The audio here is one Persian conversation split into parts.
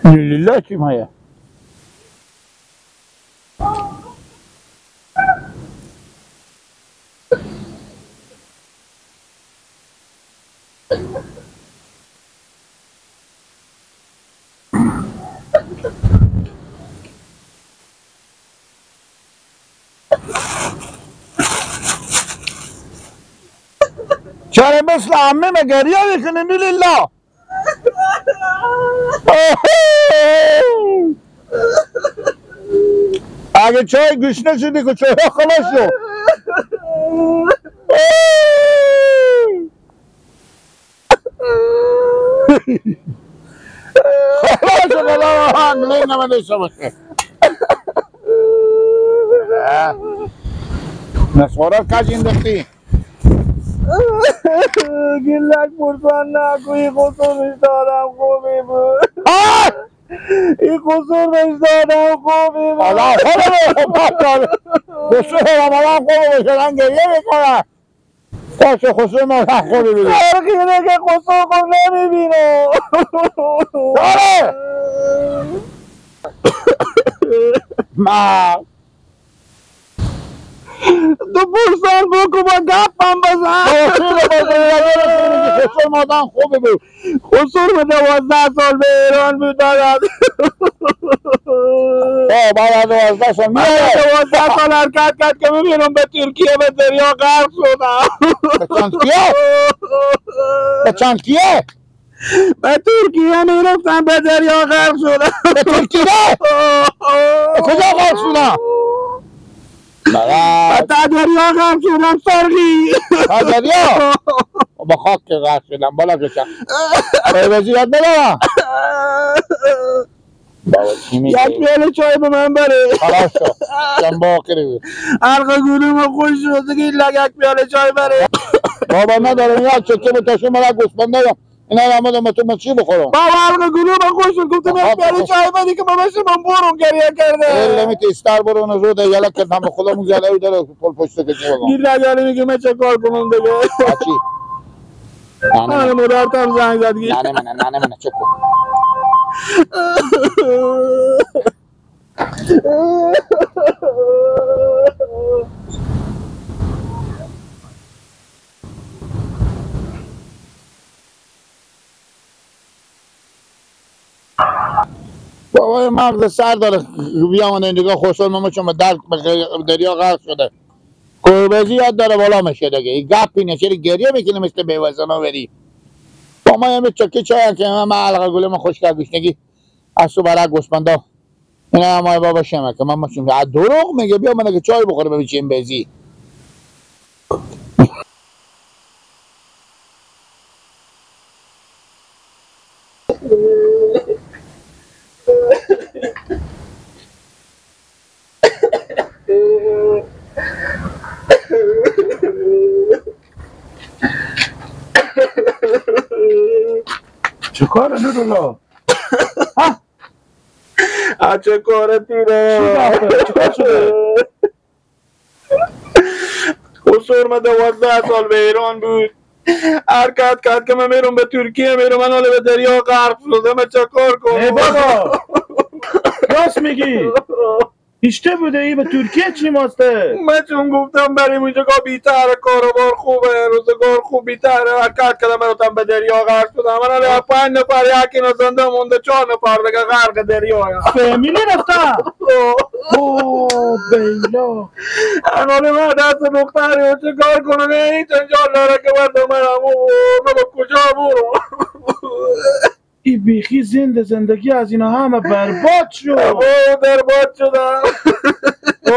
لله چی مایه؟ چرا مثل عمه گریه میکنه لله؟ اگه چای گوش نشدی که چای خلاص شد. خلاص شد الله نمیدونم باشه. نسوارا کج انداختی؟ گلک پرسان نکو، این قصور دادم خوبی بود. این قصور بهش دادم خوبی بود. الله خوبه قصور دادم خوبی بود. گریه میکنه. باشه قصور من خوبی بود. فرقی اینه که قصور خوب نمیبینه. آره من تو پرسان بکن با گپم بزن. خسر مادم خوبی بود. خسر به 12 سال به ایران بود. بعد بعد 12 سال 12 سال حرکت کرد که ببینم به ترکیه به دریا غرق شدم. به چند کیه؟ به چند کیه؟ به ترکیه میرفتم به دریا غرق شدم. به ترکیه؟ به کجا غرق شدم؟ تا دریا غرق شدم فرقی. تا دریا؟ با خاک غرق شدم بالا کشم. بازی یاد ندارم. بابا چی میگی؟ یک پیاله چای به من بره. خلاص شد. جنبه آخری بود. حلقه گلوم خوش شد دیگه. یک پیاله چای بره. بابا ندارم یک چکه به تاشو مرا گوسفند ندارم. اینا رو آمدم تو من چی بخورم؟ بابا حلقه گلوم خوش شد گفتم یک پیاله چای بدی که بابا من برون گریه کرده. نمیت استار برون زود یلا کردم به خودمون زله داره پل پشت که چی بگم. گیر لگالی میگه من چه کار کنم دیگه؟ چی؟ من مادرتم زنگ زد. نه نه نه نه چه کن؟ بابا مغز سر داره بیامنه اینجا خوشحال ماما چون در دریا غرق شده. قربزی یاد داره بالا میشه دیگه. این گپی نه چرا گریه میکنه مثل بیوزنا بری. با ما یه چکی چای که من علاقه گله من خوش کرد گوشنگی از تو برای گوسفندا. اینا ما بابا شمه که من ماشین دروغ میگه بیا من که چای بخوره ببین چه بزی. چه کاره نورالله؟ ها؟ چه کاره تیره؟ چی کار شده؟ خسر من 12 سال به ایران بود. حرکت کرد که من میرم به ترکیه میرم، من حالا به دریا غرق شدم. من چه کار کنم؟ ای بابا راست میگی؟ ایشته بوده ای به ترکیه چی ماسته؟ من چون گفتم بریم اونجا که بیتره، کاروبار خوبه، روزگار خوب بیتره، حرکت کردم من به دریا غرق شدم. من حالا 5 نفر یکی زنده مونده، 4 نفر دیگه غرق دریا. فهمیلی رفتم؟ اوه بیلا حالا من دست دختری چه کار کنم؟ این جنجال داره که برم من به کجا برم؟ این بیخی زنده زندگی از اینا همه برباد شد. برباد شدم.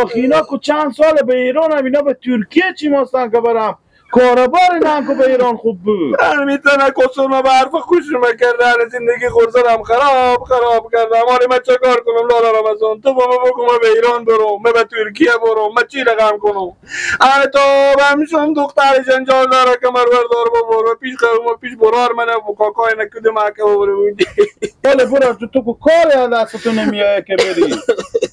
آخ اینا که چند سال به ایران هم اینا به ترکیه چی ماستن که برم کاروبار اینا هم که به ایران خوب بود. من میتونه کسر ما به حرف خوش میکردن زندگی خورزدم خراب خراب کردم. حالا من چه کار کنم لالا رمضان؟ تو بابا بگو من به ایران برم، من به ترکیه برم، من چی رقم کنم؟ انا تو همشون دختر جنجال داره که مر بردار ببر پیش قوم پیش برار من و کاکای نکدم که ببر. بله برو تو تو کار دستتون نمیایه که بری.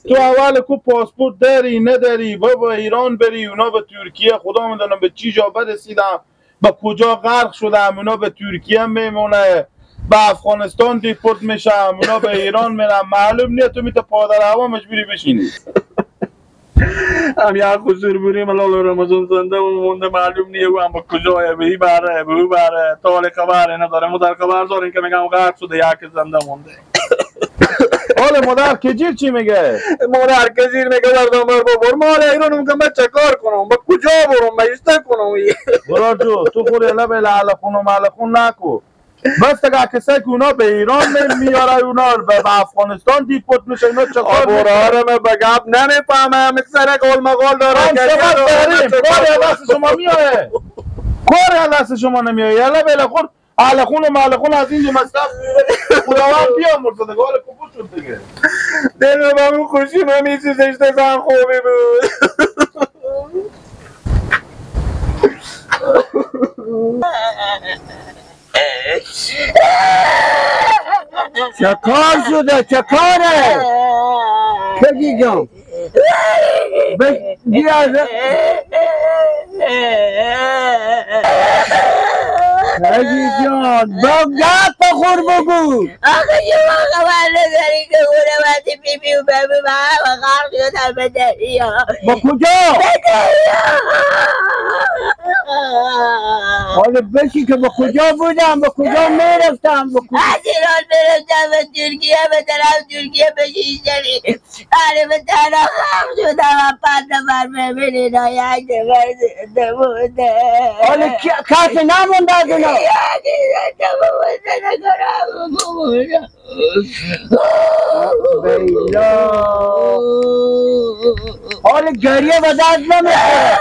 تو اول کو پاسپورت داری نداری، بابا ایران بری اونا به ترکیه، خدا میدونم به چی جا برسیدم، به کجا غرق شدم، اونا به ترکیه میمونه. به افغانستان دیپورت میشم، اونا به ایران میرم، معلوم نیست تو میته پادر هوا مجبوری بشینی. هم یک خسور بریم لالا رمضان زنده و مونده معلوم نیه او هم به کجایه، به ای بره به او بره، تا حال خبره نداره. مادر خبر داریم که میگم غرق شده، یک زنده مونده. حال مادر کجیر چی میگه؟ مادر کجیر میگه بردم بر بابر مال ایران میگم من چه کار کنم، به کجا برم، به ایسته کنم. برار جو تو خور لب لعل خون و مال خون نکو. بس دیگه کسایی که اونا به ایران میاره، اونا به افغانستان دیپورت میشه، اینا چه کار میکنن؟ برار من به گپ نمیفهمم، سر قول مقال داره. هم صحبت داریم، کاری دست شما میایه، کاری دست شما نمیایه. یلا بله خور اهل خون و مال خون از اینجا مصرف خداوند بیامرزه دیگه. حال کبود شد دیگه. دل من اون خوشی من میسوزش، زن خوبی بود. چه کار شده؟ چه کاره؟ بگی جان بیا بگی جان با گپ خور بگو. آخه شما خبر نداری که خونه بی بی و ببی و همه غرق شدن به دریا. با کجا؟ به دریا. حالا بشی که با کجا بودم، با کجا میرفتم؟ از ایران میرفتم به ترکیه، به طرف ترکیه به شیشتری. آره به تنها غرق شدم و 5 نفر ببینید یک نفر زنده بوده. حالا کسی نمونده از اونا؟ یکی زنده بوده نکنم. بیلا حالا گریه به درد نمیخوره.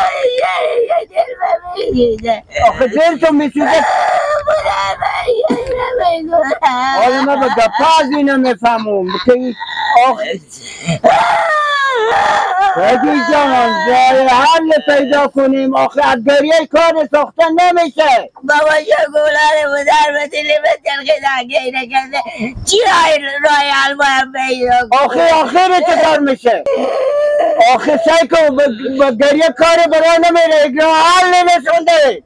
آخه دل تو میسوزه. حالا من به گپا از اینو میفهمم که آخه بگی جان راه حل پیدا کنیم. آخه از گریه کار ساخته نمیشه. بابا شکولاره بودر به دلی به تلخی نگه نکرده. چی راه حل باید پیدا کنیم؟ آخه آخر چه کار میشه؟ آخه سعی کن با گریه کار برای نمیره، یک راه حل نشونده.